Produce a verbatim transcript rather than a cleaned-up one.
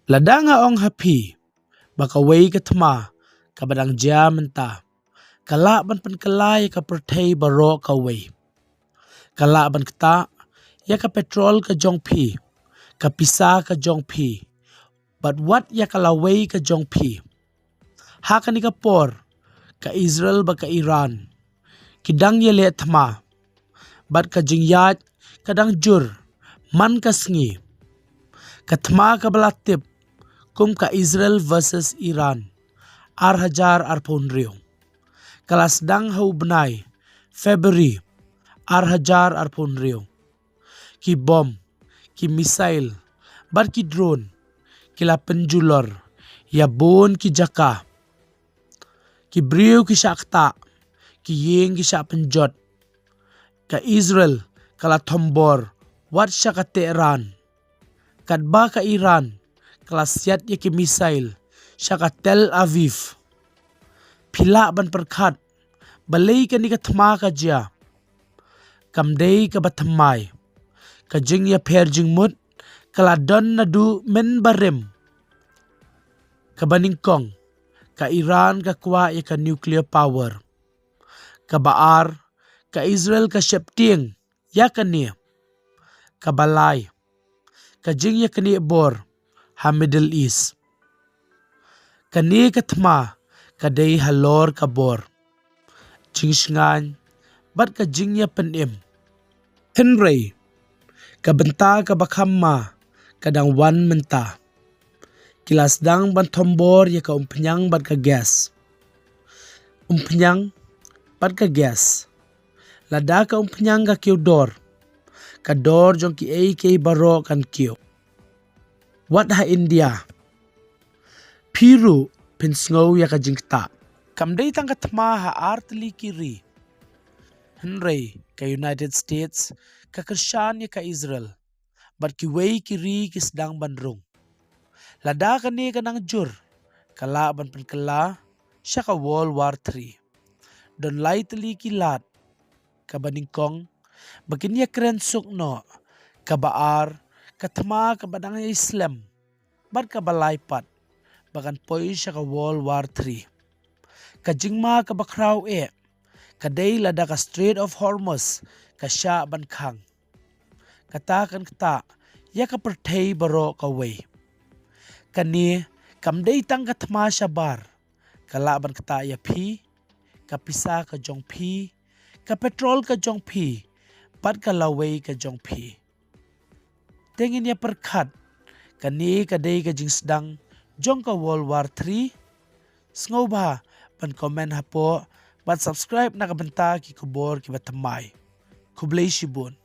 Lada nga ong ha phi ba kawei ka thma kaba dang jia mynta ka lah ban pynkylla ïa ka pyrthei baroh kawei. Ka lah ban ktah ïa ka petrol ka jong phi, ka pisa ka jong phi, bad wat ïa ka lawei ka jong phi. Ha kane ka por ka Israel bad ka Iran ki dang ïaleh thma, bad ka jingïaid ka dang jur man ka sngi. Ka thma kaba la tip kum ka Israel versus Iran ar hajar arphew hynriew ka la sdang ha u bnai February ar hajar arphew hynriew. Ki bom, ki missile bad ki drone ki la pynjulor ïa bun ki jaka. Ki briew ki shah ktah, ki ïing ki shah pynjot. Ka Israel ka la thombor wat sha ka Tehran, katba ka Iran ka la siat ïa ki missile sha ka Tel Aviv. Phi lah ban pyrkhat balei kane ka thma ka jia. Kam dei kaba thymmai. Ka jingïapher jingmut ka la don naduh mynbarim. Kaba nyngkong, ka Iran ka kwah ïa ka nuclear power. Kaba ar, ka Israel ka sheptieng ïa kane. Kaba lai, ka jingïaknieh bor ha Middle East. Kane ka thma ka dei halor ka bor, jingshngaiñ bad ka jingïapynim. Hynrei ka bynta kaba kham ma ka dang wan mynta. Ki la sdang ban thombor ïa ka umphniang bad ka gas. Umphniang bad ka gas. Lada ka umphniang ka kiew dor, ka dor jong kiei kiei baroh kan kiew. Wat ha India, phi ruh phin sngew ïa ka jingktah. Kam dei tang ka thma ha ar tylli ki ri, hynrei ka United States ka kyrshan ïa ka Israel, bad kiwei ki ri ki sdang ban rung. Lada kane ka nang jur, ka lah ban pynkylla sha ka World War Three. Don lai tylli ki lad. Kaba nyngkong, ba kin ïakren suk noh. Kaba ar, ka thma kaba dang ïai slem, bad kaba lai pat, ba kan poi sha ka World War Three. Ka jingma kaba khraw eh ka dei lada ka Strait of Hormuz ka shah ban khang. Kata kan ktah ïa ka pyrthei baroh kawei. Kane kam dei tang ka thma shabar, ka lah ban ktah ïa phi, ka pisa ka jong phi, ka petrol ka jong phi, bad ka lawei ka jong phi. Te ngin ïa pyrkhat, kane ka dei ka jingsdang jong ka World War Three? Sngewbha ban comment hapoh bad subscribe na ka bynta ki khubor kiba thymmai. Khublei shibun.